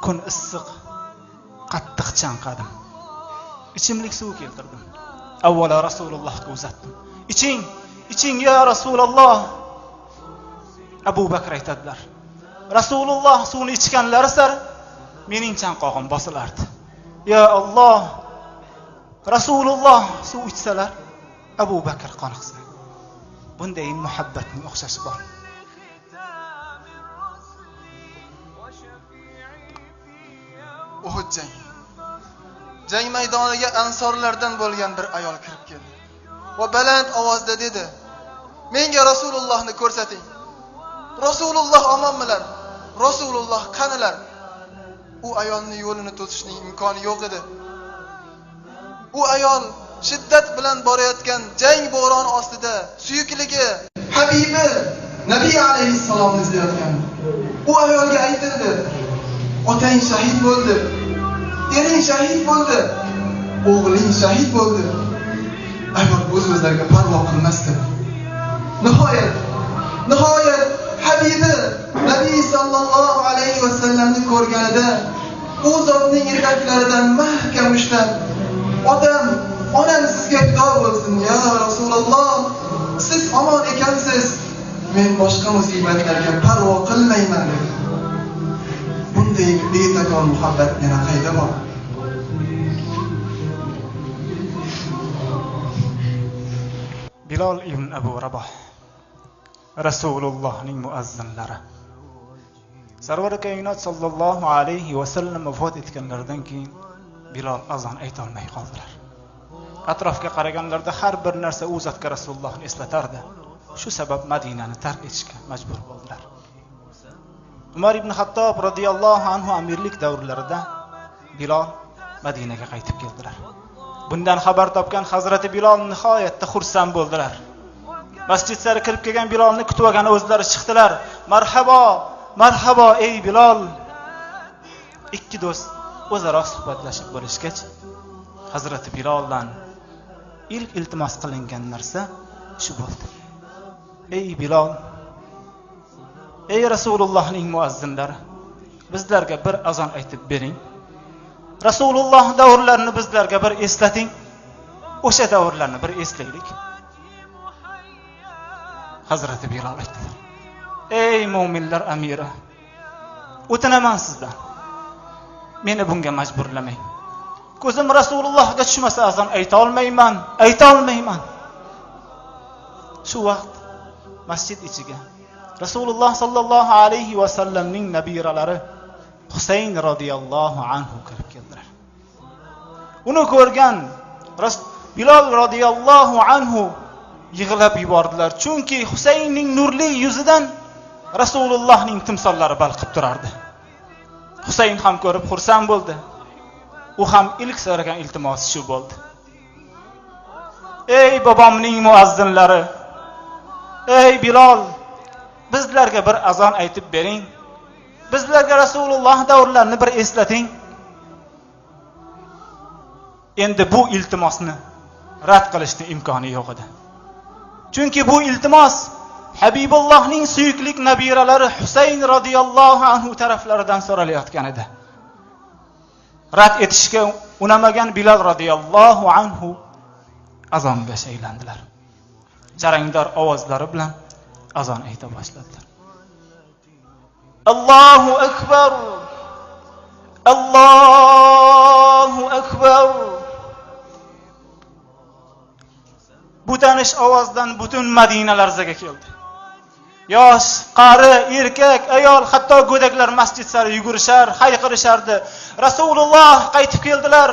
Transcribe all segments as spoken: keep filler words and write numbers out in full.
كۈن ئىسسىق، قاتتىق چاڭقادىم. ئىچىملىك سۇ كەلتۈردۈم. ئاۋۋالى رەسۇلۇللاھقا ئۇزاتتىم. «ئىچىڭ، ئىچىڭ، يا رەسۇلۇللاھ!» ئەبۇ بەكرى ئېيتىدىلەر، رەسۇلۇللاھ سۇنى ئىچكەنلەرسەر، مېنىڭ چاڭقاغىم باسىلاردى. يا ئاللاھ، رەسۇلۇللاھ سۇ ئىچسىلەر، ئەبۇ بەكرى قانىقسا. بۇنداق مۇھەببەتنىڭ ئوخشاشى بار. ئۇھۇد جەڭ. جەڭ مەيدانىغا ئەنسارلاردىن بولغان بىر ئايال كىرىپ كەلدى ۋە بەلەند ئاۋازدا دېدى، «مەڭگە رەسۇلۇللاھنى كۆرسىتىڭ. رەسۇلۇللاھ ئامانمىلەر؟ رەسۇلۇللاھ قەنىلەر؟» ئۇ ئايالنىڭ يولىنى توسۇشنىڭ ئىمكانى يوق ئىدى. ئۇ ئايال شىددەت بىلەن بارىۋاتقان جەڭ بورانى ئاستىدا سۆيگۈلۈكى ھەبىبى نەبى ئەلەيھىسسالامنى ئىزدەۋاتقان. ئۇ ئايالغا ئېيتىلدى، «ئاتاڭ شەھىد بولدى، ئېرىڭ شەھىد بولدى، ئوغلۇڭ شەھىد بولدى.» ئايال بۇ سۆزلەرگە پەرۋا قىلماستىن، ناھايەت، ناھايەت ھەبىبى نەبى ساللاللاھۇ ئەلەيھى ۋەسەللەمنى كۆرگەندە، ئۇ زاتنى ئېتەكلىرىدىن مەھكەم ئۇشلاپ، «ئادەم، ئانام سىزگە پىدا بولسۇن، يا رەسۇلاللاھ، سىز ئامان ئىكەنسىز، مەن باشقا مۇسىبەتلەرگە پەرۋا قىلمايمەن» دېدى. بۇنداق بىتاكار مۇھەببەت يەنە قەيدە بار؟ بىلال ئىبن ئەبۇ راباھ، رەسۇلۇللاھنىڭ مۇئەززىنلىرى. سەرۋەر كائىنات ساللاللاھۇ ئەلەيھى ۋەسەللەم ۋەپات ئەتكەنلىرىدىن كېيىن بىلال ئازان ئېيتالماي قالدىلار. ئەتراپقا قارىغانلىرىدا ھەر بىر نەرسە ئۇ زاتقا رەسۇلۇللاھنى ئېسلىتەردى. شۇ سەۋەب مەدىنەنى تەرك ئېتىشكە مەجبۇر بولدىلار. ئۆمەر ئىبن خەتتاب رازىياللاھۇ ئەنھۇ ئەمىرلىك دەۋرلىرىدە بىلال مەدىنىگە قايتىپ كەلدىلەر. بۇندىن خەۋەر تاپقان ھەزرىتى بىلال ناھايەتتە خۇرسەن بولدىلار. مەسچىت سەرى كىرىپ كەلگەن بىلالنى كۈتۈۋالغان ئۆزلىرى چىقتىلار. «مەرھابا، مەرھابا، ئەي بىلال!» ئىككى دوست ئۆزئارا سۆھبەتلەشىپ بولۇشقاچ، ھەزرىتى بىلالدىن ئىلك ئىلتىماس قىلىنغان نەرسە شۇ بولدى. «ئەي بىلال، ئەي رەسۇلۇللاھنىڭ مۇئەززىنلىرى، بىزلەرگە بىر ئازان ئېيتىپ بېرىڭ. رەسۇلۇللاھ دەۋرلىرىنى بىزلەرگە بىر ئېسلىتىڭ. ئوشۇ دەۋرلەرنى بىر ئېسلەيلىك.» ھەزرىتى بىلال ئېيتتى، «ئەي مۆمىنلەر ئەمىرى، ئۆتۈنىمەن سىزدىن، مېنى بۇنىڭغا مەجبۇرلىمەڭ. كۆزۈم رەسۇلۇللاھقا چۈشمىسە ئازان ئېيتالمايمەن، ئېيتالمايمەن.» شۇ ۋاقىت مەسچىت ئىچىگە رەسۇلۇللاھ ساللاللاھۇ ئەلەيھى ۋەسەللەمنىڭ نەبىرىلىرى ھۈسەيىن رازىياللاھۇ ئەنھۇ كىرىپ كەلدىلەر. ئۇنى كۆرگەن رەس-، بىلال رازىياللاھۇ ئەنھۇ يىغلاپ يۈبەردىلەر. چۈنكى ھۈسەيىننىڭ نۇرلۇق يۈزىدىن رەسۇلۇللاھنىڭ تىمساللىرى بەلقىپ تۇراتتى. ھۈسەيىن ھەم كۆرۈپ خۇرسەن بولدى. ئۇ ھەم ئىلك سورىغان ئىلتىماسى شۇ بولدى. «ئەي بابامنىڭ مۇئەززىنلىرى، ئەي بىلال، بىزلەرگە بىر ئازان ئېيتىپ بېرىڭ. بىزلەرگە رەسۇلۇللاھ دەۋرلىرىنى بىر ئېسلىتىڭ.» ئەمدى بۇ ئىلتىماسنى رەت قىلىشنىڭ ئىمكانى يوق ئىدى. چۈنكى بۇ ئىلتىماس ھەبىبۇللاھنىڭ سۆيۈكلۈك نەبىرىلىرى ھۈسەيىن رازىياللاھۇ ئەنھۇ تەرەپلىرىدىن سورىلىۋاتقان ئىدى. رەت ئېتىشكە ئۇنىمىغان بىلال رازىياللاھۇ ئەنھۇ ئازانغا شەيلەندىلەر. جاراڭدار ئاۋازلىرى بىلەن ئازان ئېيتا باشلىدىلار. ئاللاھۇ ئەكبەر! ئاللاھۇ ئەكبەر! بۇ تانىش ئاۋازدىن پۈتۈن مەدىنە لەرزىگە كەلدى. ياش، قارى، ئېركەك، ئايال، ھەتتا گۆدەكلەر مەسچىت سەرى يۈگۈرۈشەر، ھايقىرىشاردى. رەسۇلۇللاھ قايتىپ كەلدىلەر!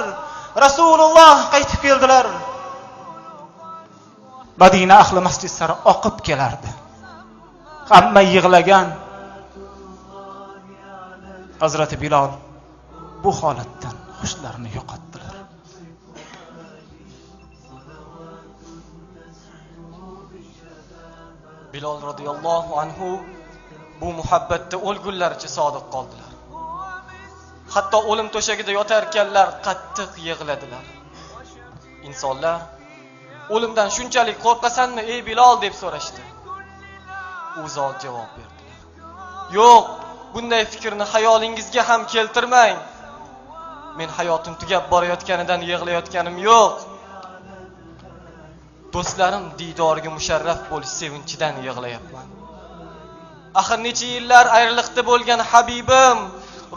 رەسۇلۇللاھ قايتىپ كەلدىلەر! مەدىنە ئەھلى مەسچىت سەرى ئاقىپ كېلەردى. ھەممە يىغلىغان. ھەزرىتى بىلال بۇ ھالەتتىن ھوشلىرىنى يوقاتتىلار. بىلال رازىياللاھۇ ئەنھۇ بۇ مۇھەببەتتە ئۆلگۈنلەرچە سادىق قالدىلار. ھەتتا ئۆلۈم تۆشىكىدە ياتاركەنلەر قاتتىق يىغلىدىلار. ئىنسانلار، «ئۆلۈمدىن شۇنچىلىك قورقىسەنمۇ، ئەي بىلال؟» دەپ سوراشتى. ئۇ زات جاۋاب بەردى، «يوق، بۇنداق پىكىرنى خىيالىڭىزگە ھەم كەلتۈرمەڭ. مەن ھاياتىم تۈگەپ بارىۋاتقىنىدىن يىغلاۋاتقىنىم يوق. دوستلارنىڭ دىدارىغا مۇشەررەپ بولۇش سېۋىنچىدىن يىغلايتتىم. ئاخىر نەچچە يىللار ئايرىلىقتا بولغان ھەبىبىم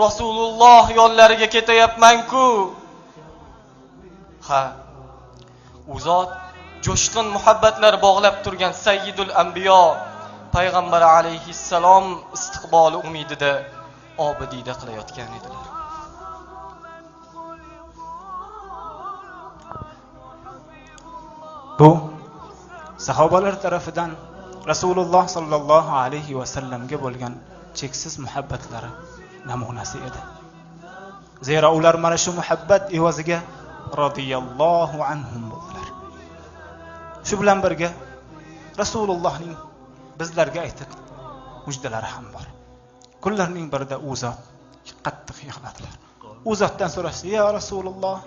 رەسۇلۇللاھ يوللىرىغا كېتىۋاتىمەنكۇ. ھە، ئۇ زات جۇشقۇن مۇھەببەتلەر باغلاپ تۇرغان سەييىدۇل ئەنبىيا پەيغەمبەر ئەلەيھىسسالام ئىستىقبالى ئۈمىدىدە ئابىدىدە قىلىۋاتقان ئىدىلەر. بۇ ساھابىلەر تەرىپىدىن رەسۇلۇللاھ ساللاللاھۇ ئەلەيھى ۋەسەللەمگە بولغان چەكسىز مۇھەببەتلىرى نەمۇنىسى ئىدى. زېرا ئۇلار مانا شۇ مۇھەببەت ئىۋەزىگە رەزىياللاھۇ ئەنھۇم بولدىلار. شۇ بىلەن بىرگە رەسۇلۇللاھنىڭ بىزلەرگە ئېيتىپ مۇجدىلىرى ھەم بار. كۈنلەرنىڭ بىرىدە ئۇ زات قاتتىق يىغلىدىلار. ئۇ زاتتىن سوراشتى: يا رەسۇلۇللاھ،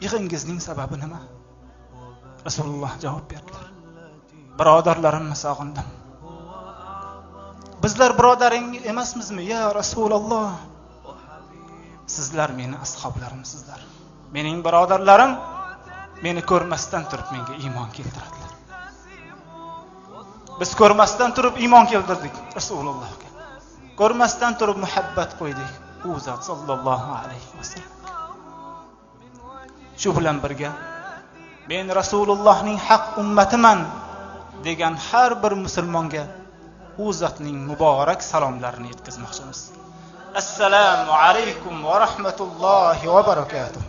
يىغىڭىزنىڭ سەۋەبى نېمە؟ رەسۇلۇللاھ جاۋاب بەردىلەر: بۇرادەرلىرىمنى ساغىندىم. بىزلەر بۇرادەرلىرىڭ ئەمەسمىزمۇ، يا رەسۇلۇللاھ؟ سىزلەر مېنىڭ ئەسھابلىرىمسىزلەر. مېنىڭ بۇرادەرلىرىم مېنى كۆرمەستىن تۇرۇپ مەڭگە ئىمان كەلتۈرەتتىلەر. بىز كۆرمەستىن تۇرۇپ ئىمان كەلتۈردۇق رەسۇلۇللاھقا. كۆرمەستىن تۇرۇپ مۇھەببەت قويدۇق ئۇ زات ساللاللاھۇ ئەلەيھى ۋەسەللەم. شۇ بىلەن بىرگە، مەن رەسۇلۇللاھنىڭ ھەق ئۈممىتىمەن دېگەن ھەر بىر مۇسۇلمانغا ئۇ زاتنىڭ مۇبارەك سالاملىرىنى يەتكۈزمەكچىمىز. ئەسسالامۇ ئەلەيكۇم ۋە رەھمەتۇللاھى ۋە بەرەكاتۇھ.